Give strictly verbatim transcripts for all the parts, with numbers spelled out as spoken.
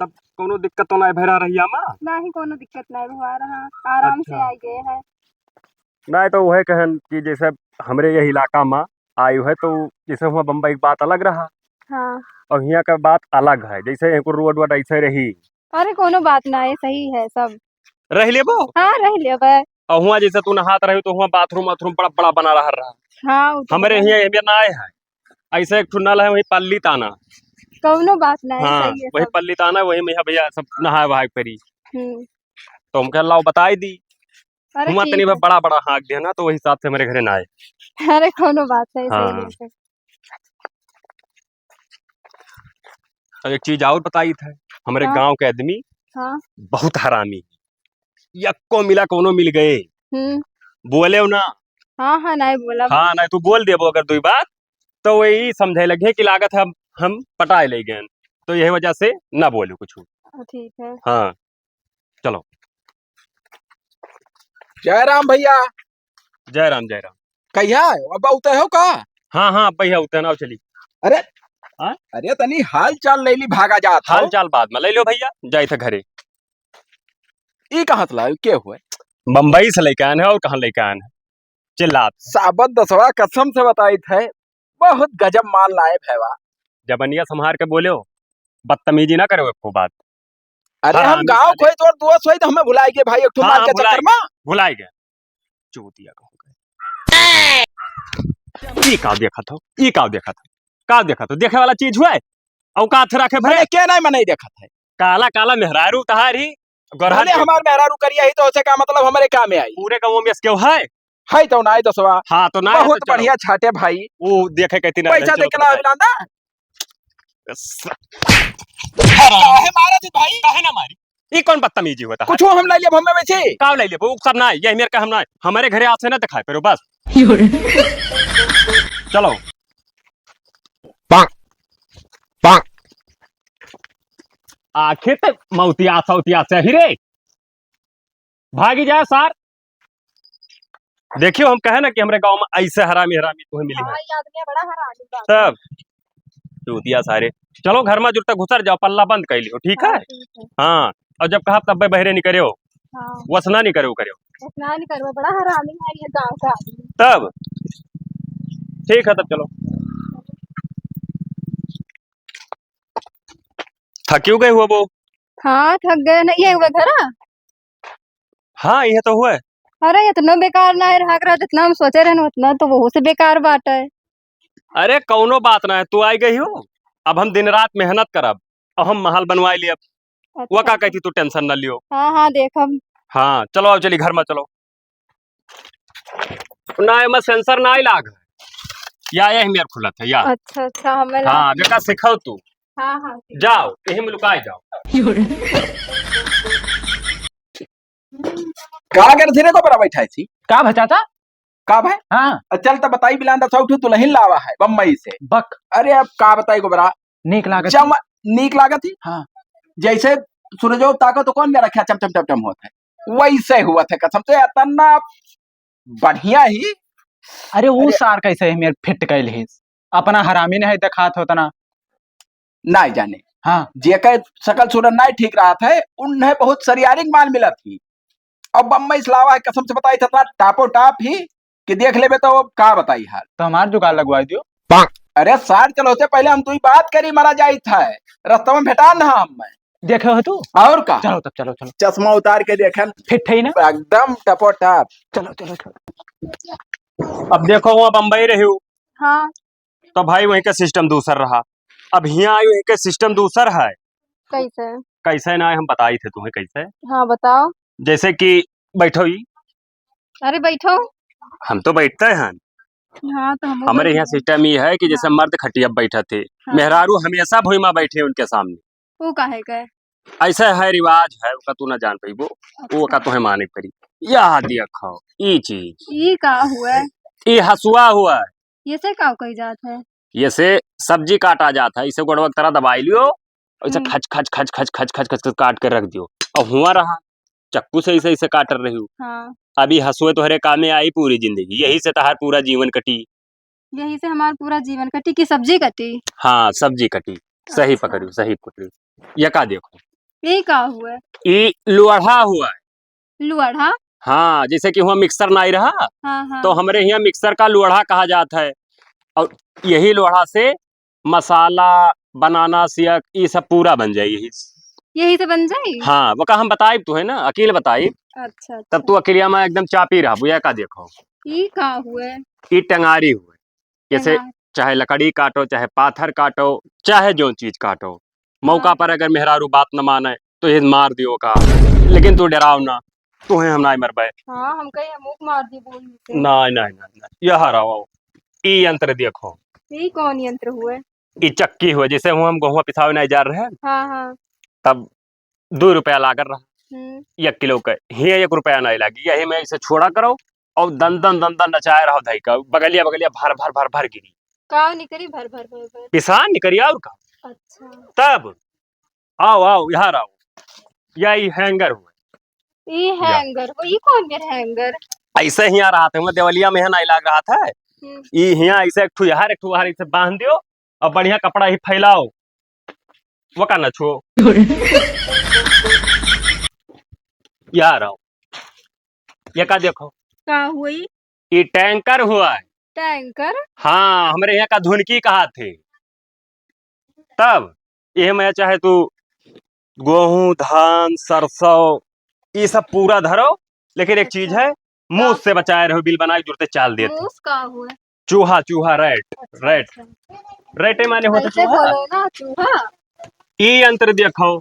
कौनो दिक्कत तो नाहीं भय रहा रहिया मा? नाहीं, कौनो दिक्कत नाहीं भय रहा, आराम से अच्छा। आइ गए हैं। नाहीं तो उहे कहन कि जैसे हमरे यह इलाका मा आयु है तो जैसे हुआ बम्बई की बात अलग रहा। हाँ। और हियाँ का बात अलग है, जैसे एक रोड वोड ऐसे रही। अरे कौनो बात नाहीं, सही है सब। रह लेबो? हाँ, रह लेबे। और हुआ जैसे तू नहात रही तो हुआ बाथरूम वाथरूम बड़ा बड़ा बना रहा रहा। हाँ, वो तो हमरे है। हियाँ एमे ना आए है। ऐसे एक ठो नल है, वही पल्ली ताना। कौनो बात नाहीं, हाँ, सही है वही सब। पल्ली ताना, वही में भैया सब नहाए वहाए परी। हम्म। तो हमके लाओ बताई दी। अरे हुआ ठीक तनी है। बड़ा बड़ा हाँक दिया ना, तो वही हिसाब से हमरे घरे ना आए। अरे कौनो बात नाहीं, सही हाँ। है सब। अब एक चीज और बताई था, हमरे का? गाँव के आदमी हाँ। बहुत हरामी, यक्को मिला कौनो मिल गए, हम्म। बोले ना। हाँ, हाँ, नाहीं बोला। हाँ, नाहीं तू बोल देबो अगर दुई बात, तो वही समझे लगे कि लागत है हम, हम पटाए ले गए, तो यही वजह से ना बोलू कुछ। हाँ, ठीक है। हाँ, चलो। जय राम भैया। जय राम, जय राम। कहिया है? अब उतरे हो का? हाँ, हाँ, अब भैया उतरे ना, चली। अरे, हाँ? अरे तनी हाल चाल ले ली, भागा जात हो। हाल चाल बाद में ले लो भैया, जाए थे घरे। ई कहाँ से लाए? के हुए? बम्बई से लेके आए हैं, और कहाँ लेके आए हैं? चिल्लात। साबत दसवा कसम से बताई थे, बहुत गजब माल लाए भैया। जबनिया संभार के बोले हो, बदतमीजी ना करे हो एको बात। अरे हम हरामी गाँव साले। कोई तोर दोस्त होई तो हमें भुलाए गए भाई, एक ठो हाँ, माल हाँ, के भुलाए चक्कर में। गए, भुलाए गए। चूतिया कहूँ के। ई का देखत हो? ई का देखत हो? का देखत हो? देखे वाला चीज हुआ है? औकात रखे भरे। मने के नहीं, मने देखत है। काला काला मेहरारू तहार ही, गोरहन भले के। हमार मेहरारू करिया ही तो उसे का मतलब हमरे काम में आई? पूरे गाँव में इसके है? है तो नाहीं दसवा। हाँ, तो नाहीं है बहुत तो चलो। बढ़िया छाटे भाई। वो देखे कहती ना, पैसा चलो दे के तो लाओ भाई। बिलांदा। काहे मारत है भाई? काहे ना मारी? ई कौन बदतमीजी होता है? कुछ हम ले लेब, हमें बेचे। का ले लेब? वो सब ना, ये मेरे का हम ना, हमारे घरे आज से ना दिखाए करो बस। चलो। आखिर तो मौतिया सौतिया से ही रे। भागी जाए सार। देखियो, हम कहे ना कि हमरे गाँव में ऐसे हरामी, हरामी तुम्हें मिली है। हाँ, ये आदमी बड़ा हरामी बा। तब चूतिया सारे। चलो घर में जुरता घुसर जाओ, पल्ला बंद कर लियो, ठीक है? हाँ, ठीक है। हाँ, और जब कहा तब बहरे नहीं करेओ। हाँ। वसना नहीं करेओ, करेओ। वसना नहीं करेओ, बड़ा हरामी है ये गाँव का आदमी। तब ठीक है, तब चलो। थकी गए हो वो? हाँ, थक गए ना। ये हुए घर? हाँ, ये तो हुए। अरे, इतना बेकार ना है, रहा करा, जितना हम सोचे रहे ना, उतना तो वहू से बेकार बात है। अरे, कौनो बात ना है, तू आई गई हो, अब हम दिन रात मेहनत करब, अब हम महल बनवाए लेब। अच्छा। वो का कहती, तू tension ना लियो। हाँ, हाँ, देखब। हाँ, चलो, अब चली घर में, चलो। ना, एमा sensor ना लाग। या यही मेर खुलत है, या। अच्छा, अच्छा, हमें हाँ, लगा। बेटा, सिखाओ तू। हाँ, हाँ, ठीक। जाओ, यही में लुकाए जाओ। का करत ही रे गोबरा बैठा है छी? का भचाता? का भाई? हाँ। अ, चल त बताई बिलांदा सौ ठू दुल्हन लावा है बम्बई से। बक। अरे अब का बताई गोबरा? नीक लागत जम-, ही। नीक लागत ही? हाँ। जैसे सूरजो ताको तो कौन मेरा ख्या चम चम चम चम होत है, वैसे हुआ थे कसम से, इतना बढ़िया ही। अरे, ऊ अरे। सार कैसे है मेरे फिट कैल है, अपना हरामी नहीं दिखात होता ना। नाहीं जाने। हाँ। जेकर सकल सूरत नाहीं ठीक रहत है, उन्हें बहुत सरियारिक माल मिलत ही। अब बम्बई से लावा है, कसम से बताई था, टापो टाप ही कि देख लेबे तो अब का बताई हाल। तो हमार जुगाड़ लगवाई दियो। अरे सार, चलो से पहले हम तू ही बात करी, मरा जाई था, रस्ता में भेटा ना हम। देखे हो तू? और का? चलो तब, चलो, चलो। चश्मा उतार के देखन। फिट है ना? एकदम टपोटाप। चलो, चलो, चलो। अब देखो, वहाँ बम्बई रही हूँ। हाँ। तो भाई, वहीं का system दूसर रहा। अब हियाँ आई, वहीं का system दूसर है। कैसे? कैसे ना है, हम बताई थे तुम्हें कैसे। हाँ, बताओ। जैसे कि बैठो ही। अरे, बैठो। हम तो बैठते हैं। हाँ, तो हम हमारे यहाँ बैठे हैं। System ये है कि जैसे हाँ। मर्द खटिया बैठा थे, हाँ। मेहरारू हमेशा भुइमा बैठे उनके सामने। वो काहे का? ऐसा है, रिवाज है, ओका तू ना जान पइबो, अच्छा। ओका तोहे माने के पड़ी। यह देखो, ई चीज। ई का हुआ है? ई हसुआ हुआ है। ये से का कही जात है? ये से सब्जी काटा जात है, इसे गोड़वा की तरह दबाई लियो, ऐसे हम्म। खच, खच, खच, खच, खच, खच, खच, खच काट के रख दियो। और हुआ रहा, चक्कू से ऐसे, ऐसे काट रही हूँ। हाँ। अभी हसुए तोहरे कामे आई पूरी जिंदगी, यही से तहार पूरा जीवन कटी। यही से हमार पूरा जीवन कटी कि सब्जी कटी? हाँ, सब्जी कटी। सही अच्छा। पकड़ियो, सही पकड़ियो। ये का देखो, ई का हुआ? ई लोढ़ा हुआ। लोढ़ा? हाँ, जैसे कि हुआ मिक्सर नाई रहा, हाँ, हाँ। तो हमरे हियाँ मिक्सर का लोढ़ा कहा जात है। और यही लोढ़ा से मसाला, बनाना शेक, ई सब पूरा बन जाई यही से। यही से बन जाई? हाँ, वो का हम बताइब तुहे ना, अकेले बताइब। अच्छा, तब अच्छा। तू अकेलिया में एकदम चापी रहबू, या का देखो। ई का हुए? ई टेंगारी हुए। जैसे टेंगारी। चाहे लकड़ी काटो, चाहे पाथर काटो, चाहे जौन चीज काटो, मौका हाँ। पर अगर मेहरारू बात न माने, तो ये मार दियो का। लेकिन तू डराव ना, तुहे हम नाई मरबे। हाँ, हम कहीं मुँह मार दी बोल के। नाई, नाई, नाई, नाई। यहाँ रहो, ई यंत्र देखो। ई कौन यंत्र हुए? ई चक्की हुए, जैसे हुआ हम गहुआ पिसावे नाई जा रहे हैं, हाँ, हाँ। तब दो रुपया लागल रहा हम्म। एक किलो के, हियाँ एक रुपया नाई लागी। यही में इसे छोड़ा करो और दन दन दन दन नचाए रहो धाई का, बगलिया बगलिया भर भर भर भर गिरी। का निकरी भर भर भर भर? पिसान निकरी और का। अच्छा। तब आओ, आओ, यहाँ आओ। या ई हैंगर हुए। ई या। हैंगर हो, ई कौन मेर हैंगर? ऐसे हियाँ रहत है, देवलिया में है ना, लाग रहत है। हम्म। ई हियाँ ऐसे एक ठो यहाँ, एक ठो वहाँ ऐसे बांध दियो और बढ़िया कपड़ा ही फैलाओ। वो का ना छो। यार आओ। ये का देखो? का हुई? ई टैंकर हुआ है। टैंकर? हाँ, हमरे यहाँ का धुनकी कहा थे। तब ये में चाहे तू गेहूं, धान, सरसों, ये सब पूरा धरो, लेकिन एक चीज अच्छा। है, मूस का? से बचाए रहो, बिल बनाए जुरते चाल देत। मूस का हुए? चूहा, चूहा, रैट, अच्छा, रैट। अच्छा। रैटे माने होता ऐसे चूहा। बोलो ना, चूहा। ई यंत्र देखो,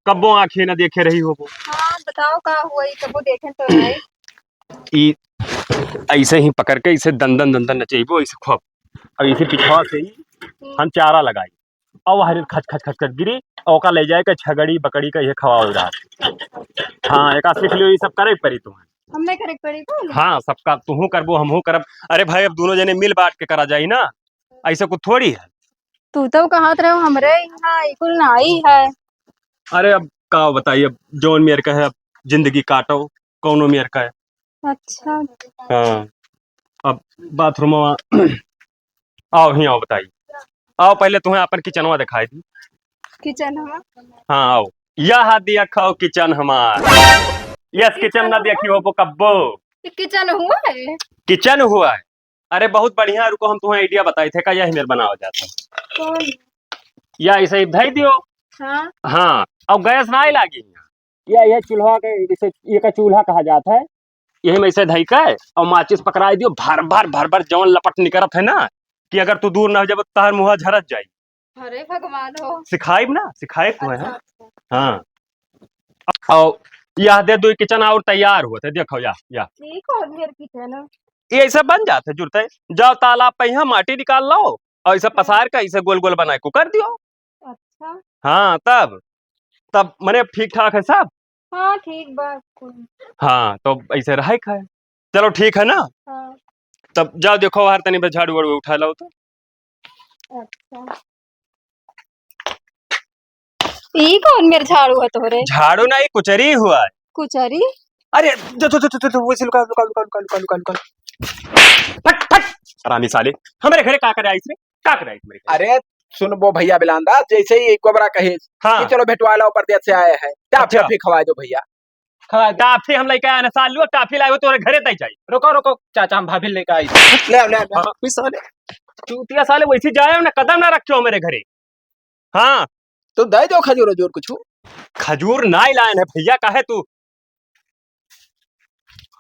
कब्बो आँखें न देखे रही होबो। हाँ, बताओ का हुआ, ई कब्बो देखे तो नहीं। ई ऐसे ही पकड़ के इसे दंदन दंदन नचेबो, ऐसे खूब। अब इसे पिछवा से ही हम्म। हम चारा लगाई। और वह खच खच खच खच गिरी, और ओका ले जाए के छगड़ी बकरी का ये खवाओ रहा। हाँ, एक सीख लियो, ये सब करे के पड़ी तुम्हें। हम नहीं करे के पड़ी तो? हाँ, सबका तुहू करबो, हमहू करब। अरे भाई, अब दोनों जने मिल बांट के करा जाई ना, ऐसे कुछ थोड़ी है। तू तो कहत रहो हमरे यहाँ ई कुल नाई है। अरे अब का बताई, अब जौन मेर का है, अब जिंदगी काटो, कौनो मेर का है। अच्छा। हाँ, अब बाथरूम आओ, ही आओ बताई। आओ, पहले तुम्हें अपन किचनवा दिखाई दी। किचनवा? हाँ, आओ। यह दिया खाओ किचन हमार। यस, किचन ना देखी हो वो कब्बो। ये किचन हुआ है? किचन हुआ है। अरे बहुत बढ़िया, रुको हम तुम्हें आइडिया बताई थे का, यही मेर बनावा जाता है। कौन? या ऐसे ही धई दियो। हाँ। हाँ, और गैस ना ही लागी। या ये चूल्हा के, जैसे ये का चूल्हा कहा जाता है, यही में ऐसे धई के और माचिस पकड़ाई दियो, भर भर भर भर जवन लपट निकरत है ना, कि अगर तू दूर ना हो जाबो तो तहर मुँह झरत जाई। अरे भगवान हो। सिखाइब ना, सिखाइब तो है। अच्छा, हाँ। अच्छा। हाँ। और यह दे दो किचन और तैयार होत है, देखो या, या। ठीक है, मेरे किचन। ये ऐसे बन जात है, जुड़ते। जाओ तालाब पे यहाँ माटी निकाल लाओ और ऐसे हम्म। पसार के ऐसे गोल गोल बनाए को कर दियो। अच्छा। हाँ, तब, तब मने ठीक ठाक है सब। हाँ, ठीक बा कुल। हाँ, तो ऐसे रहे खाए। चलो ठीक है ना? हाँ। तब जाओ देखो बाहर तनी बस झाड़ू वाड़ू उठा लाओ तो। अच्छा। ई कौन मेर झाड़ू है तोहरे? झाड़ू ना, ये कुचरी हुआ है। कुचरी? अरे, जो, जो, जो, जो, जो, जो, वैसे लुका, लुका, लुका। फट, फट, हरामी साले, हमारे घरे का करे आइस रे? का करे आइस मेरे घरे? अरे, सुनबो भैया बिलांदा, जैसे ही कोबरा कहे हाँ। कि चलो भेटवा लाओ, परदेस से आए हैं, टाफी अच्छा। वाफी खवा दो भैया। खवा दो। टाफी हम लेके आए ना सालू, टाफी लाए हो तोरे घरे तय जाई। रुको, रुको, चाचा, हम भाभी लेके आई। ले, ले, ले। हाँ। कोई साले, चूतिया साले, वैसे जाए ना, कदम ना रखियो मेरे घरे। हाँ। तो दे दो खजूर उजूर कुछ। खजूर ना लायन है भैया, काहे तू?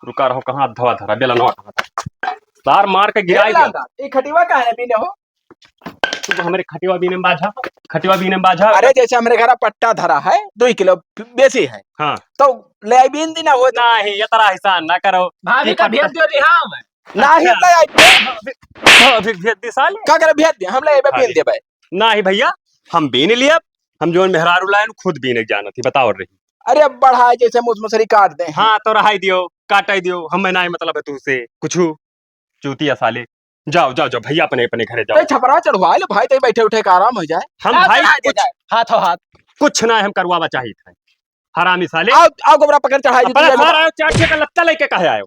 रुका रहो, कहाँ धवा धरा, बेलनवा कहाँ था? तार मार के गिराई ए दिया। लादा, ए खटिवा काहे बीने हो? तू तो हमरे खटिवा बीने में बाझा, खटिवा बीने में बाझा। अरे, जैसे हमरे घरा पट्टा धरा है, दो किलो बेसी है। हाँ। तो ले आई बीन दी ना हो। नहीं, ये तरह एहसान ना करो। भाभी का भेज दो रे, हाँ, मैं। नहीं, अच्छा। ले आई। भाभी, भाभी भेज दी साले। का करे भेज दे? हम ले आइबे, बीन अरे। देबे। नहीं भैया, हम बीन लियब, हम जौन मेहरारू लायन खुद बीने जानत ही, बताओ रही। अरे अब बढ़ाए जैसे मुस-, मुसरी काट दे। हाँ, तो रहाई दियो, काटाई दियो, हमें नाई मतलब है तुमसे कुछू। चूतिया साले, जाओ, जाओ, जाओ भैया, अपने, अपने घरे जाओ। ए, छपरा चढ़वा लो भाई, तई बैठे उठे का आराम हो जाए। हम आओ, भाई चढ़ा दे कुछ, जाए, हाथों हाथ। कुछ ना हम करवावा चाहित है, हरामी साले। आओ, आओ गोबरा पकड़ चढ़ाई दी अपना तुझे। सारा आयो, चार छह का लत्ता लेके काहे आयो?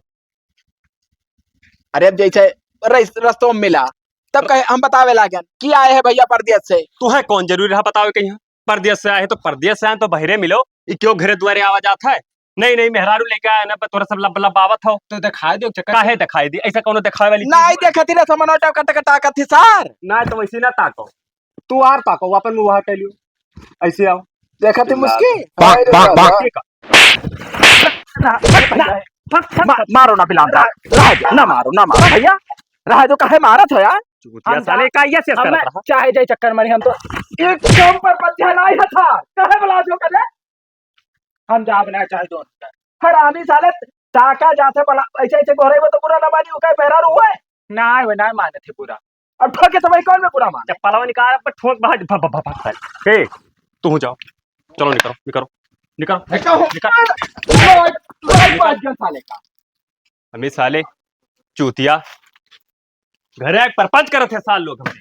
अरे अब जैसे रस-, रस्तों में मिला, तब कहे, हम बतावे लागन कि आए हैं भैया परदेस से। तू है कौन जरूरी रहा बतावे कहीं? परदेस से आए हैं तो परदेस से आए हैं तो बहिरे मिलो, ई क्यों घरे दुआरे आवा जात है? नहीं, नहीं, मेहरारू लेके आए ना, पर तोरा सब लब-, लबावत हो। तो दिखाई दो चक्कर। काहे दिखाई दी? ऐसा कौनो दिखावे वाली चीज नहीं है? देखत ही ना, समनवा टोका टका ताकत ही सार। ना, तो वैसे ना ताको। तू आर ताको, अपन मुंह हटा लियो। ऐसे आओ। देखत ही मुस्की। बाक, अरे बाक, बाबा। बाक। ठीक है। ना, ना, फक, फक, मा-, फक। मारो ना बिलांदा। रह जा, ना मारो, ना मारो भैया। रह जो, काहे मारत हो यार? चूतिया हम साले, का ये से हम करत रहा? चाहे जाए चक्कर मारी, हम तो एकदम पर बच्चा नहीं है था। काहे बुला जो करे? हम जाब ना चाहे दोनों का। हरामी साले, टाका जाते बला, ऐसे, ऐसे गोरे वो तो बुरा ना मानी, ओका मेहरारू हुए। ना, वो ना माने थे बुरा। अब ठोके तो भाई कौन में बुरा माने? चप्पलवा निकाल, अब ठोक बाहर, भ-, भ-, भ-, भ-, भ-। ए, तू जाओ। चलो निकलो, निकलो, निकलो, ऐसा हो-, निकलो। भाई, भाई, बात कर साले का। अमित साले, चूतिया, घरे आके परपंच करत है सार लोग हमरे।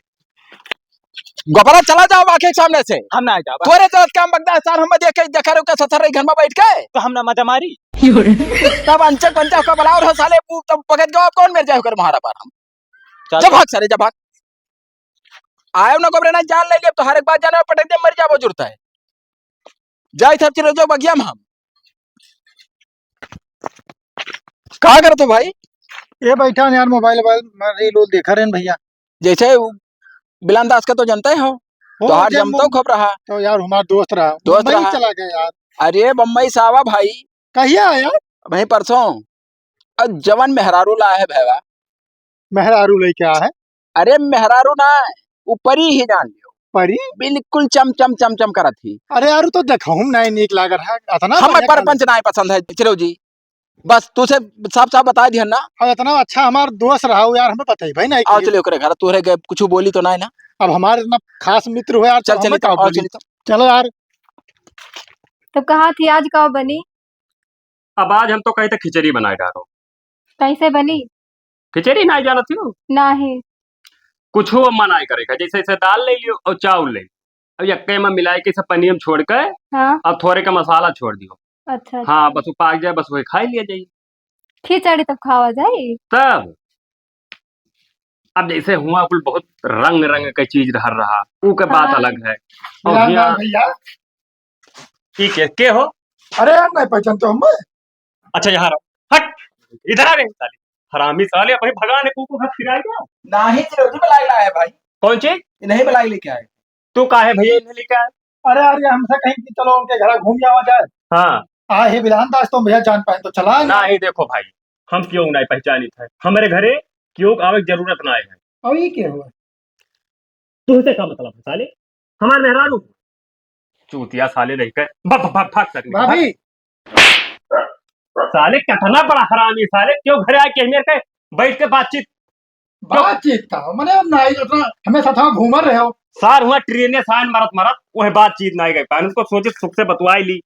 गोबरा चला जाओ आँखी के सामने से। हम ना जाब। तोरे जरूरत काम बगदा है सार, हम देखे, देखा रहो का ससुर रही घर में बैठ के। तो हम ना मजा मारी। तब अंचक पंचक को बुलाओ रहो साले, पू-, तब पकड़ के आप कौन मेरे जाए कर मारा पर हम। चल। जब भाग सारे, जब भाग। आयो ना गोबरे ना जान ले लिया, तो हर एक बात जाने पटक दे, मर जाबो जरूरत है। जाई था चिरंजो बगिया में हम। का करत हो भाई? ये बैठा यार, मोबाइल वोबाइल में रील उल देखा रहे हैं भैया। जैसे उ बिलान दास का तो जनते हो, ओ, तोहार जब जमतो मो-, खूब रहा। तो यार हमार दोस्त रहा, दोस्त मुंबई रहा। चला गया यार। अरे बम्बई से आवा भाई। कहिया आया? वहीं परसों। अब जवन मेहरारू ला है भैया। मेहरारू लेके आ है? अरे मेहरारू ना, उ परी ही जान लियो। परी? बिल्कुल चम चम चम चम करत ही। अरे यार, उ तो देखहूँ नहीं नीक लाग रहा है, अतना हम बढ़िया परपंच नहीं पसंद है, चिरौ जी। बस तू से साफ साफ बता दिहन ना। और इतना अच्छा हमार दोस्त रहा हो यार, हमें पता ही भाई नहीं और कि चलिए ओकरे घर, तोहरे गए कुछ बोली तो नहीं ना। अब हमारे इतना खास मित्र हो यार, चल तो चलिए हमें तो, का और बोली? चलिए तो। चलो यार। तो कहा थी आज का बनी? अब आज हम तो कही थे खिचड़ी बनाए डालो। कैसे बनी? खिचड़ी नाहीं जानत हो? नाहीं। कुछो अम्मा नाहीं करे का, जैसे, जैसे दाल ले लियो और चाउर ले लियो। अब यक्के में मिलाए के सब पनिया में छोड़ के हाँ। और थोड़े का मसाला छोड़ दियो। अच्छा, हाँ, अच्छा। बस वो पाक जाए, बस वही खाई लिया जाइए। खिचड़ी तब खावा जाई? तब अब जैसे हुआ कुल बहुत रंग रंग के चीज रहर रहा, ऊ के बात हाँ। अलग है। और बिलान यहाँ दास भैया। ठीक है, के हो? अरे यार, नहीं पहचानते हो हमें? अच्छा, यहाँ रहो। हट, इधर आ रे साले। हरामी साले, अपने भगाने को, को हाथ फिराए क्या? नहीं, चिरौंजी मलाई लाए भाई। कौन चीज? ये नहीं मलाई लेके आए। तू काहे भैया इन्हें लेके आए? अरे, अरे, हमसे कहीं कि चलो उनके घर घूम जावा जाए। हाँ। आ, हे बिलान दास, तुम भैया जान पाए तो चला ना। नहीं, देखो भाई, हम क्यों नहीं पहचानित है, हमारे घरे क्यों आवे की जरूरत ना है। और ये क्या हुआ? तुमसे का मतलब है साले? हमार मेहरारू। चूतिया साले रह के, भ-, भ-, भ-, भाग साले, भाग। भाभी। साले कितना बड़ा हरामी साले, क्यों घरे आके मेरे के बैठ के बातचीत बातचीत का हो? मने अब नाई उतना हमें साथ में घूमर रहे हो। सार हुआ ट्रेने साइन मरत मरत, वह बातचीत नाई कर पाए। उनको सोचे सुख से बतवाई ली।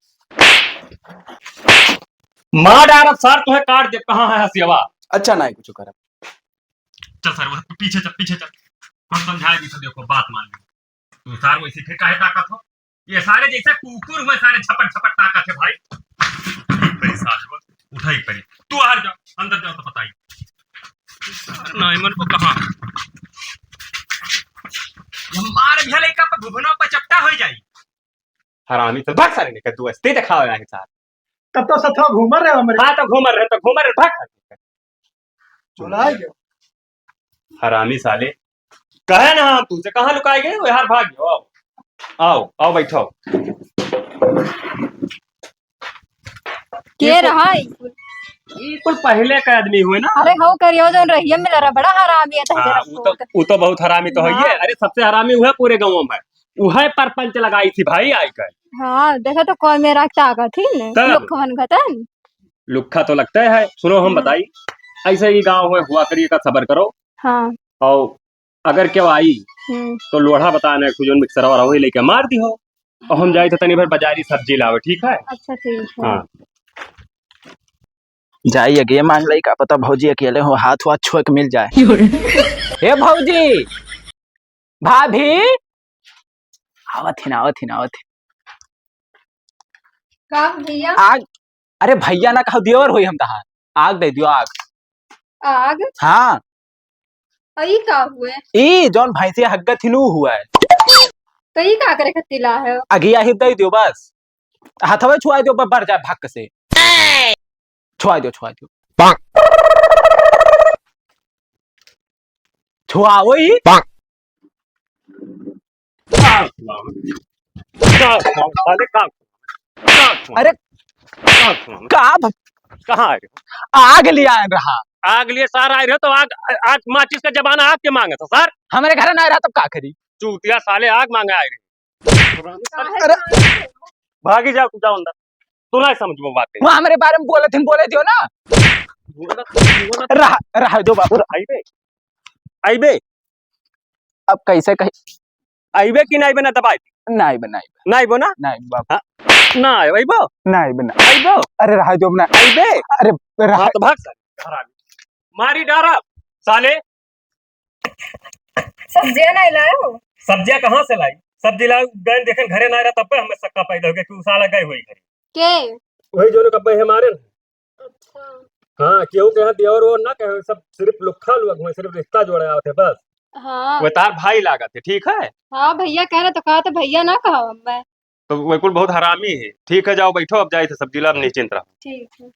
मार डारत सार, तुम्हें काट दे, कहाँ है हंसियावा? अच्छा नाई कुछ करब। चल सार, वो पीछे चल, पीछे चल। हम समझाए दी तो देखो, बात मान ली। तू सार वैसे फिर काहे ताकत हो? ये सारे जैसे कुकुर हुए, सारे झपट झपट ताकत है भाई। परी सारे वो उठाई परी। तू बाहर जाओ, अंदर जाओ तो बताई। नहीं मन को कहाँ? ये मार भी लइका पर भुभना पर चपटा हो जाई। हरामी तो भाग सारे निकल तू, अस्ते दिखाओ यहाँ सार। तब तो सथवा घूमर रहे हमरे। हाँ तो घूमर रहे, तो घूमर रहे, भाग सारे निकल। चुराई गयो। हरामी साले। कहे ना हम तुमसे, कहाँ लुकाए गए? वो यार भाग गयो। आओ। आओ, आओ बैठो। के ये कुल, रहा ई कुल? ई कुल पहले का आदमी हुए ना? अरे हो करियो जौन रहिया में जरा बड़ा हरामी है, हाँ, तहजरा वो तो, वो तो बहुत हरामी तो है हाँ। ये। अरे सबसे हरामी हुआ पूरे गाँव में। वह परपंच लगाई थी भाई आजकल। हाँ, देखो तो कोई मेरा ताकत ही नहीं। तब? लुखवन घतन। लुक्खा तो लगता है। सुनो, हम हाँ। बताई, ऐसे ही गाँव में हुआ करिए का सबर करो। हाँ। और अगर केहू आई, हम्म। तो लोढ़ा बताना है, कुछ मिक्सर वाला वही लेके मार दी हो। और हम जाई तो तनी भर बाजारी सब्जी लावे, ठीक है? अच्छा, ठीक है। हाँ। जाई आगे मांग लई, का पता भौजी अकेले हो, हाथ वाथ छुए के मिल जाए। हे भौजी, भाभी, आवत ही ना, आवत ही ना, आवत ही। का भैया? आग, अरे भैया ना कहो, देवर होई हम तहार। आग दे दियो, आग। आग? हाँ। अ, ई का हुए? ई जौन भैंसिया हग्गत ही नू हुए। तो ई का करे खातिर ला है? अगिया ही दे दियो बस, हथवे छुआ दियो, ब-, बर जाए भक्क से। छुआ दियो, छुआ दियो। छुआओ ही। का छुआओ? का छुआओ? साले का छुआओ? का छुआओ? अरे का छुआओ? का भ-, कहाँ आए रहे? आग लिया रहा। आग लिए सार आए रहे तो आग, आज माचिस का जमाना आग के मांगे था सार। हमारे घर ना रहा तब का करी? चूतिया साले आग मांगे आए रहे। अरे भागी जाओ, तू जाओ अंदर, तू ना समझ में बात नहीं। वहाँ हमारे बारे में बोले थे, बोले दियो ना। बोला, बोला। रहा, रहा दो बाबू। आइबे, आइबे। अब कैसे कही? आइबे कि ना आइबे ना दबाई? ना आइबे, ना आइबे। ना आइबो ना? ना आइबे बाबू। हाँ, ना आइबो? ना आइबे ना। आइबो? अरे रहा दो ना। आइबे? अरे रहा। हाँ, तो भाग साले, घर आ गए। मारी डारा, साले। सब्जियां नहीं लाए हो? सब्जियां कहाँ से लाई? सब्जी ला गए देखे घरे ना रहा, तब पे हमें शक्का पैदा हो गया कि उ साला गए होई घरे। के? वही जो लोग अब्बे हमारे ना। अच्छा। हाँ, केहू के यहाँ देवर और ना कहे, सब सिर्फ लुक्खा लोग हुए, सिर्फ रिश्ता जोड़े आवत है बस। हाँ। वो तार भाई लागत है, ठीक है? हाँ, भैया कह रहे तो कहा तो भैया ना कहा मैं। तो वे कुल बहुत हरामी है। ठीक है, जाओ बैठो, अब जाए थे सब्जी ला, अब निश्चिंत रहो। ठीक है।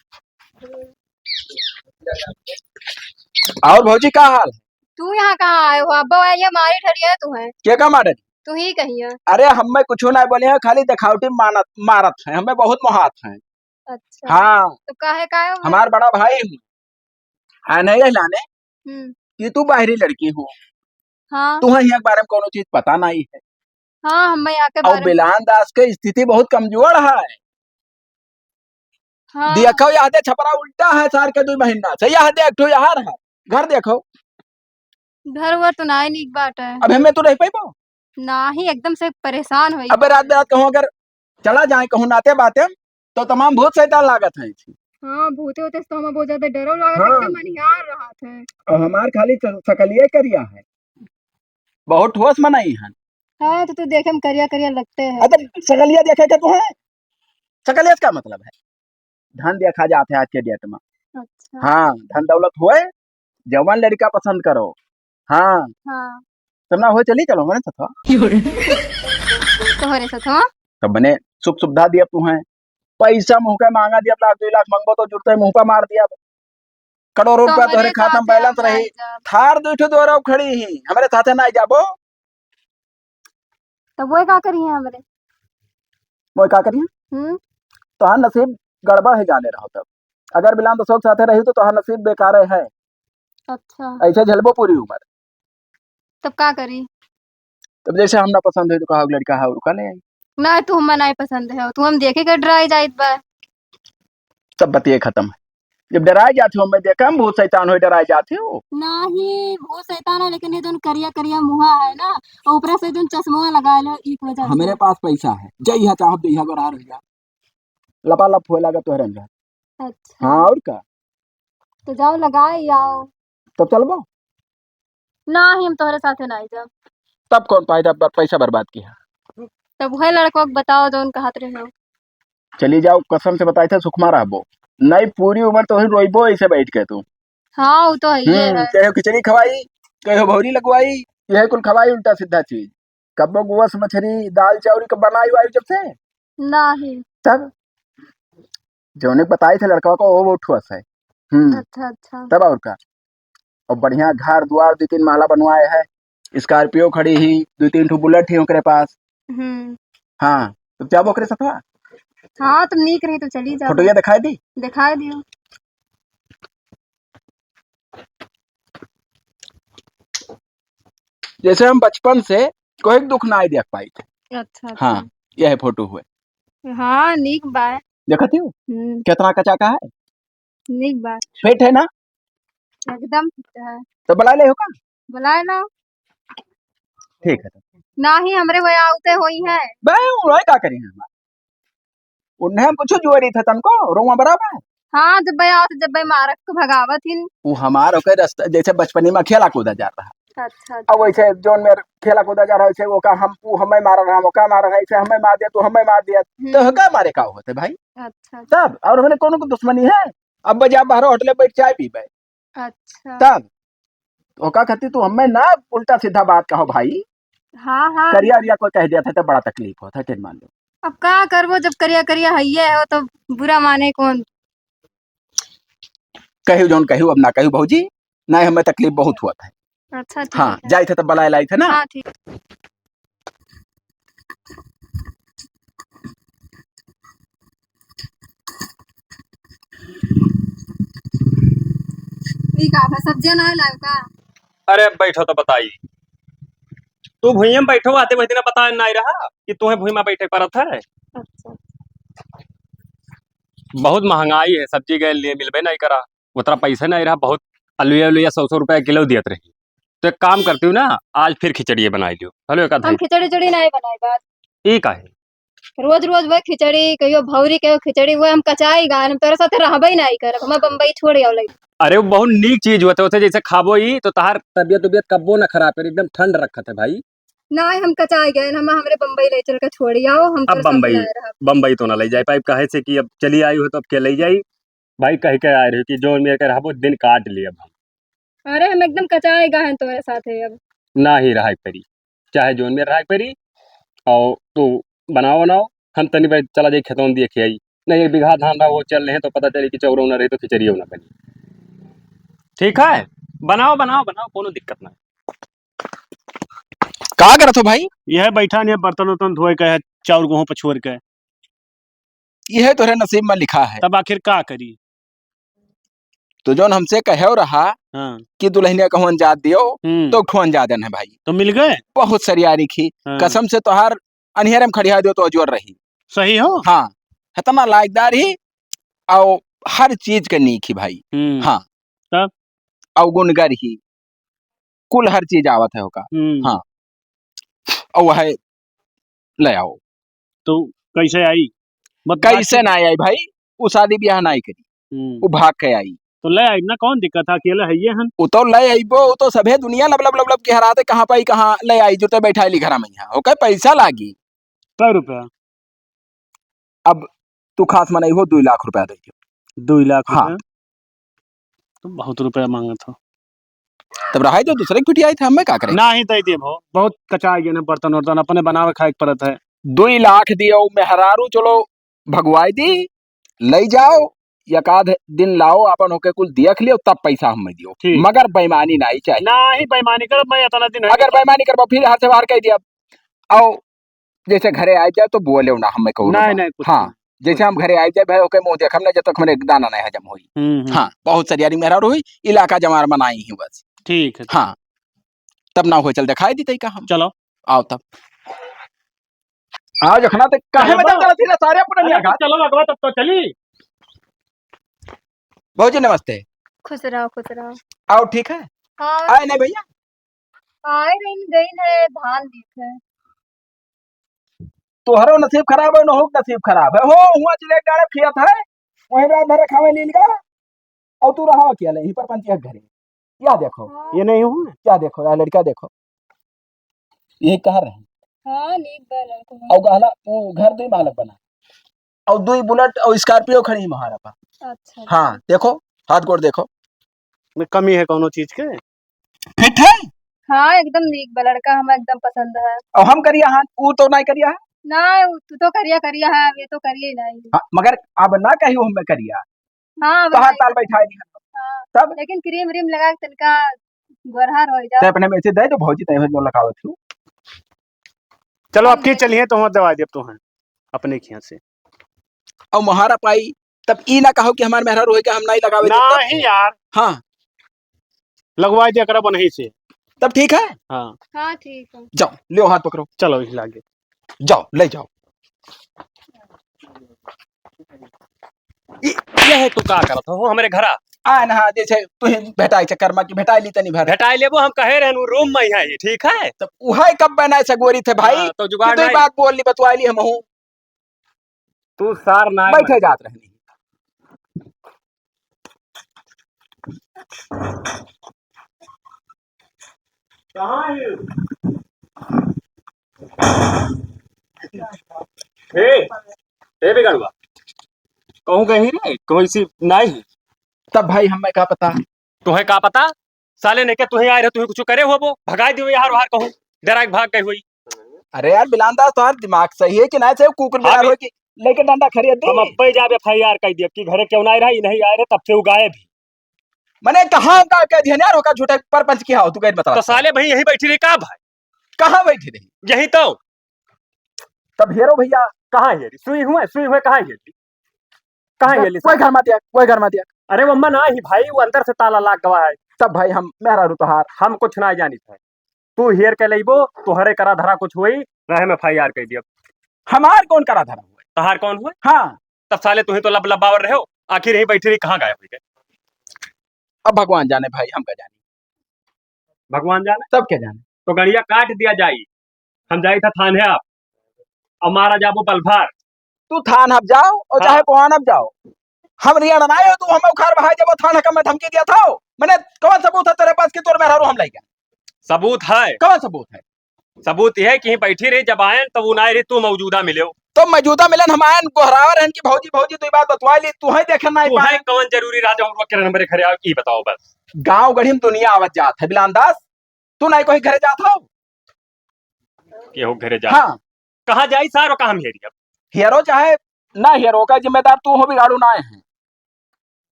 और भौजी का हाल? तू यहाँ कहाँ आए हो? अब्बा आइए मारी ठरिया तू है। के का मारे? तू ही कहिए। अरे हमें कुछ ना बोले हैं, खाली देखावटी मानत, मारत है, हमें बहुत मोहात है। अच्छा। हाँ। तो काहे, काहे हुए? हमार बड़ा भाई हूँ। हाँ, नहीं है लाने हम्म। कि तू बाहरी लड़की हो। हाँ। तुहे यहाँ के बारे में कोनो चीज पता नहीं है। हाँ, हमें यहाँ के और बारे में बिलान दास के स्थिति बहुत कमजोर है। हाँ। देखो, यहाँ दे छपरा उल्टा है, सार के दो महीना से। यहाँ दे, एक ठो यहाँ है। घर देखो। घर वर तो नाई नीक बाटे। अब हमें तो रह पाइबो? नाही, एकदम से परेशान होई। अबे रात बिरात कहूँ अगर चला जाए कहूँ नाते बाते, तो तमाम भूत शैतान लागत है। हाँ, भूते होते से तो हमें बहुत ज्यादा डरो लागत है, हाँ। एकदम अनिहार रहत है। और हमार खाली च-, सकलिए करिया है, बहुत ठोस मनई है। हाँ, तो तू देखे में करिया करिया लगते है। अरे तो सकलिया देखे के तू है, सकलिया से का मतलब है? धन देखा जात है आज के date में। अच्छा। हाँ, धन दौलत होए, जवान लड़का पसंद करो। हाँ। हाँ। तब ना होए, चली चलो, मने सथवा। तोहरे सथवा? तब मने सुख सुविधा दिया तू है, पैसा मुँह का मांगा दिया, लाख दो लाख मांगबो तो जुटते मुँह का मार दिया। करोड़ों रुपया तोहरे तोहरे खातम साथे balance हम रही। नाई जाब। थार दुइ ठो दोहरा खड़ी ही, हमरे साथे नाई जाबो। तब वो का करी है हमरे? वो का करी है? हम्म। तोहार नसीब गड़बड़ है जाने रहो तब। अगर बिलान तो शौक साथे रही तो तोहार नसीब बेकार है। अच्छा। ऐसे झेलबो पूरी उम्र। तब का करी? तब जैसे हम ना पसंद है तो कहा लड़का है और का ले आई। ना, तू हमें नहीं पसंद है, तू हम देखे के डराई जाइत बा। सब बतिये खत्म है। जब डराए जाते हो, मैं देखा हम भूत शैतान हो, डराए जाते हो। नाही, भूत शैतान है, लेकिन ये जोन करिया करिया मुहा है ना, और ऊपर से जोन चश्मा लगा लो, एक वजह से। हमरे पास पैसा है, जइहा चाहब जइहा बरार हो जा, लपालप होए लागा तोहरे अंदर। अच्छा। हाँ, और का? तो जाओ लगाए आओ। तब चलबो? नाही, हम तोहरे साथे नाही जाब। तब कौन फायदा ब-, पैसा बर्बाद किया? तब वही लड़को के बताओ जौन कहत रहे हो। चली जाओ, कसम से बताई थे सुखमा रहबो। नहीं, पूरी उम्र तो वही रोइबो ऐसे बैठ के तू। हाँ, वो तो है ही हम्म, है। कहो खिचड़ी खवाई, कहो भौरी लगवाई, यह कुल खवाई उल्टा सीधा चीज। कब्बो गोस मछरी, दाल चाउरी कब बनाई वाई जब से? नाही। तब जौने बताई थे लड़का को, वो, वो ठुअस है। हम्म। अच्छा, अच्छा। तब और का? और बढ़िया घर दुआर दो तीन महला बनवाए है, Scorpio खड़ी ही, दो तीन ठो Bullet ही ओकरे पास। हम्म। हाँ, तो जाबो ओकरे सथवा? हाँ, तुम नीक रही तो चली जाओ। फोटोया दिखाई दी? दिखाई दियो। जैसे हम बचपन से कोई दुख ना देख पाई थे। अच्छा, अच्छा। हाँ, यह फोटो हुए। हाँ, नीक बा। देखत हो? हम्म। कितना कचा का है? नीक बा। Fit है ना? एकदम fit है। तो बुला ले हो का? बुलाए लो। ठीक है। नाही, हमरे वही आवते होई है। बे, वही का करी है हमार? उन्हें हम कुछ जुआरी था तनको, रोवा बराबर। हाँ, जब भाई आवत, जब भाई मारक तो भगावत ही। वो हमार ओकर रास्ता, जैसे बचपनी में खेला कूदा जात रहा। अच्छा, अच्छा। अब वैसे जोन में खेला कूदा जा रहा है, वैसे वो का हम, वो हमें मार रहा, वो का मार रहा है, इसे हमें मार दिया, तू हमें मार दिया। हम्म। तो का मारे का होते भाई? अच्छा, अच्छा। तब, और हमने कोनो को दुश्मनी है? अब बजा बाहर होटल बैठ चाय पीबे। अच्छा। तब, ओका खातिर तू हमें ना उल्टा सीधा बात कहो भाई। हाँ, हाँ। करिया उरिया कोई कह देत है तो बड़ा तकलीफ होत है, टेन मान लो। अब का करबो, जब करिया करिया हइये हो तो बुरा माने कौन? कहियो जौन कहियो, अब ना कहियो भौजी, नहीं हमें तकलीफ बहुत होत है। अच्छा, ठीक हाँ, है। जाइत है तो बलाए लाइत है ना। हाँ, ठीक। ई का बा, सब्जिया ना लायो का? अरे बैठो तो बताई, तू भुइयां में बैठो, आते वही दिन बताए नहीं रहा कि तुम्हें भुइयां बैठे परत है। अच्छा। बहुत महंगाई है, सब्जी गए लिए मिलबे नहीं करा, उतना पैसे नहीं रहा, बहुत अलुआ अलुआ सौ सौ रुपया किलो दियत रही। तो एक काम करती हूँ ना, आज फिर खिचड़ी बनाई लियो। हेलो, एक आध हम खिचड़ी उचड़ी नहीं बनाई बात। ई काहे? रोज रोज वह खिचड़ी, कहियो भौरी, कहियो खिचड़ी, वो हम कचाई गान, हम तोरे साथे रहबे नहीं करब, हम बम्बई छोड़ आओ लई। अरे वो बहुत नीक चीज होते, होते जैसे खाबो ही तो तहार तबियत उबियत कब्बो ना खराब करे, एकदम ठंड रखत है भाई। नहीं, हम कचाई गए, हम हमरे बम्बई ले चल के छोड़ी आओ, हम अब तोरे साथे बम्बई, नहीं रहब। बम्बई तो ना ले जाए पाइब, काहे से कि अब चली आई हो तो अब के ले जाई? भाई कह के आए रहे कि जौन मेरे के रहबो दिन काट लिए अब हम। अरे हम एकदम कचाए गा हैं तोरे साथे अब। ना ही रहा करी, चाहे जौन में रहा करी, और तू बनाओ बनाओ, हम तनी भाई चला जाई खेतों में देखे आई, नहीं एक बीघा धान रहा वो चल रहे तो पता चली कि चौरो ना रही तो खिचड़ियो ना बनी। ठीक है, बनाओ बनाओ बनाओ, कोनो दिक्कत ना। का करत हो भाई? यह बैठा नहीं, बर्तन उर्तन धोए के है, चाउर गेहूं पछोर के। यह तोहरे नसीब में लिखा है। तब आखिर का करी? तो जौन हमसे कहे रहा हाँ। कि दुल्हनिया कहूँ अंजाद दियो, हम्म। तो ठो अंजादन है भाई। तो मिल गए? बहुत सरियारी खी। हाँ। कसम से तोहार अनिहरे में खड़िया दियो तो अजोर रही। सही हो? हाँ, इतना लायकदार ही, और हर चीज के नीक ही भाई। हम्म। हाँ। तब? और गुनगर ही, कुल हर चीज आवत है ओका। हम्म। हाँ। और वह ले आओ। तो कैसे आई? बत-, कैसे बात ना आई भाई? उ शादी ब्याह ना करी, हम्म। उ भाग के आई। तो ले आई ना, कौन दिक्कत है? अकेले है ये हन। उ तो ले आईबो, उ तो सभे दुनिया लब लब लब लब के हराते, कहाँ पाई, कहाँ ले आई, जुटे बैठाई ली घरा में यहाँ। ओके, पैसा लागी। कै रुपया? अब तू खास मनई हो, दुई लाख रुपया दे दियो। दुई लाख हाँ। रुपया? तो बहुत रुपया मांगत हो। तब रहाई तो दूसरे के पिटियाई थे, हमें का करे? नाही दे देबो, बहुत कचाई गए ना बर्तन उर्तन, अपने बनावे खाए के पड़त है। दुई लाख दियो, मेहरारू चलो भगवाई दी, ले जाओ, एक आध दिन लाओ, अपन होके कुल दियख लियो, तब पैसा हमें दियो। ठीक। मगर बेईमानी नाही चाहिए। नाही बेईमानी करब, मैं इतना दिन है अगर बेईमानी करबो, फिर हाथ से बाहर कह दिया, आओ जैसे घरे आ जाए तो बोले ना हमें कहू नहीं, ना। नहीं, कुछ हाँ, नहीं। जैसे हम घरे आ जाए भाई, ओके मुंह देखम ना जब तक हमरे दाना नहीं हजम होई। हम्म, हम्म। हाँ, बहुत सरियारी मेहरारू होई, इलाका जमार बनाई ही बस। ठीक है। हाँ, तब ना हो चल दिखाई दी तई का हम। चलो। आओ तब। आज अखना तक काहे में चलो। चलत ही ना सारे अपने अरे, नहीं तो चलो अगवा तब तो चली। भौजी नमस्ते। खुश रहो, खुश रहो। आओ ठीक है। हाँ। आए नहीं भैया? आए रहीन, गईन है, धान देखे। तोहरो नसीब खराब है, नहुक नसीब खराब है। हो, हुआ चले गाड़े खियात है, वहीं रात भर खावे लील का, और तू रहा अकेले यहीं पर पंचायत घरे। या देखो। हाँ। ये नहीं हुआ? क्या देखो, या लड़का देखो। ये कहाँ रहे? हाँ, नीक बा लड़का। और गहला, वो घर दुई मालक बना। और दुई बुलेट और स्कॉर्पियो खड़ी महारा पर। अच्छा। हाँ, देखो, हाथ गोड़ देखो। में कमी है कौनो चीज के? फिट है? हाँ, एकदम नीक बा लड़का, हमें एकदम पसंद है। और हम करिया हाँ, ऊ तो नहीं करिया है? ना, ऊ तू तो करिया, करिया है, ये तो करिया ही नहीं। हाँ, मगर अब ना कहियो हमें करिया। हाँ, अब तो हर नहीं। साल बैठा दिया। हाँ, तब? लेकिन क्रीम व्रीम लगा के तनका गोरहर हो जाओ। ते अपने में से दे दो भौजी, ते जो लगावत हो। चलो, अब की चलिए तो हम दवा देब तो हैं अपने खिया से। और महारा पाई, तब ई ना कहो कि हमार मेहरारू है कि हम नहीं लगावे देब, तब? नहीं यार। हाँ। लगवा दे एकरा बनही से। तब ठीक है? हाँ। हाँ, ठीक है। जाओ, लियो हाथ पकड़ो। चलो, इस लागे। जाओ, ले जाओ। ई, ये है तू का करत हो हमरे घरा? आ ना, जैसे तुहे भेटाई चक्कर में कि भेटाई ली तनी भर। भेटाई लेबो, हम कहे रहनु रूम में ही है, ठीक है? तब उहे कब बना से गोरी थे भाई? हाँ, तो जुगाड़ कि तू ही नहीं। बात बोल ली, बतवाई ली हमहू। तू सार ना बैठे जात रहनी। कहाँ है? ए, ए बिगड़वा, कहूँ कहीं रे, कहूँ इसी नहीं। तब भाई हमें का पता? तुम्हें का पता? साले ने के तुहे आए रहे, तुहे कुछ करे होबो, भगाई दियो यार बाहर कहूँ। डरा के भाग गई हुई। अरे यार बिलान दास, तोहार दिमाग सही है कि ना? सही कुकुर हाँ बिलार भी। हो कि लेके डंडा खरीद दी। हम अब्बे जाब FIR कइ दिया कि घरे क्यों ना आए रहा, ई नहीं आए रहे, तब से वो गायब ही। मने कहाँ का कह दिया यार, होका झूठे परपंच की हाव, तू कह बता। तो साले भाई यहीं बैठी रही का भाई? कहाँ बैठी रही? यहीं तो। तब हेरो भैया। कहाँ हेरी? सुई हुए, सुई हुए, कहाँ हेरी? कहाँ हेरी? कोई घर मा दिया, कोई घर मा दिया। अरे वो अम्मा ना ही भाई, वो अंदर से ताला लाग गवा है। तब भाई हम मेहरारू तोहार। हम कुछ ना जानी था। तू हेर के लइबो, तोहरे करा धरा कुछ होई, रहे में FIR कइ दिया। हमार कौन करा धरा हुए? तहार कौन हुए? हाँ। तब साले तुही तो लब लबावर रहे हो, आखिर यहीं बैठी रही, कहाँ गायब हुई गए? अब भगवान जाने भाई, हम का जानी। भगवान जाने? सब के जाने। तो गड़िया काट दिया जाई, हम जाई था थाने आप, अब मारा जाबो बलभार। तू थान अब जाओ और हाँ। चाहे कोहान अब जाओ, हम रियाणा ना आयो, तू हम उखाड़ बहाए जब थान का मैं धमकी दिया था। मने कौन सबूत है तेरे पास कि तोर मेहरारू हम लइका? सबूत है। कौन सबूत है? सबूत यह है कि यहीं बैठी रही, जब आयन तब वो ना रही, तू मौजूदा मिले हो। तो मौजूदा मिलन हम आयन गोहरावर हन कि भौजी, भौजी, तू ई बात बतवा ली, तू है देखे ना तू है पाए। कौन जरूरी राजा और वक्र नंबर घरे आओ, ई बताओ बस। गांव गढ़ी में दुनिया आवत जात है, बिलान दास, तू ना कोई घरे जात हो? केहू घरे जात? हाँ। कहाँ जाई सार, कहाँ हम हेरी अब? हेरो चाहे ना हेरो, का जिम्मेदार तू हो, बिगाड़ू ना है।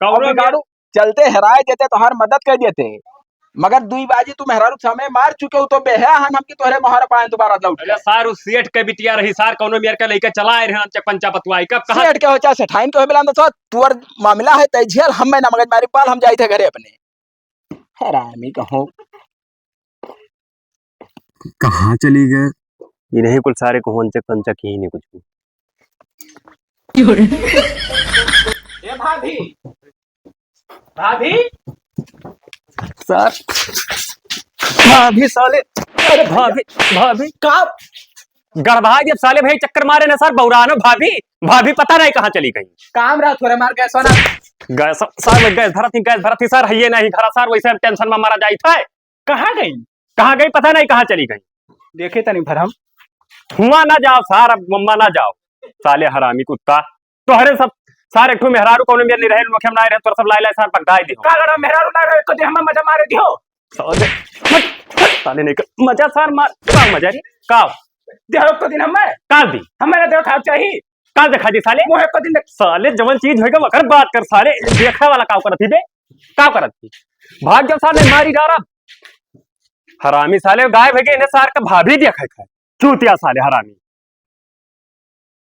कौनो और बिगाड़ू चलते हेराए देते, तोहार मदद कर देते, मगर दुई बाजी तू मेहरारू के सामने मार चुके हो, तो बेहया हन हम कि तोहरे मोहर पाए दोबारा लौट अरे के। सार, उ सेठ के बिटिया रही सार, कौनो मेर के लइके चला आए रहे, चकपंचा बतवाई, कब कहाँ? सेठ के हो चाहे सेठाइन के हो, बिलान दसो, तुअर मामला है, तय झेल, हम मैं ना मगज मारी पाल, हम जाई थे घरे अपने। हरामी कहो। कहाँ चली गए? ये नहीं कुल सारे को होन चक पंचा की ही नहीं कुछ भी। ए भाभी, भाभी। सर, भाभी साले, अरे भाभी, भाभी। का? गड़बड़ा जब साले भाई चक्कर मारे ना सर, बौरानो भाभी, भाभी पता नहीं कहाँ चली गई। काम रहा थोड़ा मार गैस वाला। गैस, सर, मैं गैस भरत ही, गैस भरत ही सर, है ये नहीं घर सर, वैसे हम टेंशन में मारा जाई था। कहाँ गई? कहाँ गई पता नहीं, कहाँ चली गई। देखे तनी भरम। हुआ ना जाओ सार, अब मम्मा ना जाओ। साले हरामी कुत्ता। तोहरे सब सारे एक ठो मेहरारू कौनो मेर नहीं रहे, लोखे में ना रहे, तोर सब लाई लाई सार पकड़ाई दिहो। का लड़ा मेहरारू ना रहे, कदे हमें मजा मारे दिहो। साले, हट, हट, साले नहीं कर, मजा सार मार, का मजा रे? का? देहो को दिन हमें। का दी? हमें ना देहो खाब चाहिए। का देखा जी साले? मुँह को दिन देख। साले जवन चीज होएगा वकर बात कर साले, देखा वाला का करत ही बे? का करत ही? भाग जाओ साले, मारी डारा। हरामी साले गायब है गए, इन्हें सार का भाभी देखा है। चूतिया साले हरामी।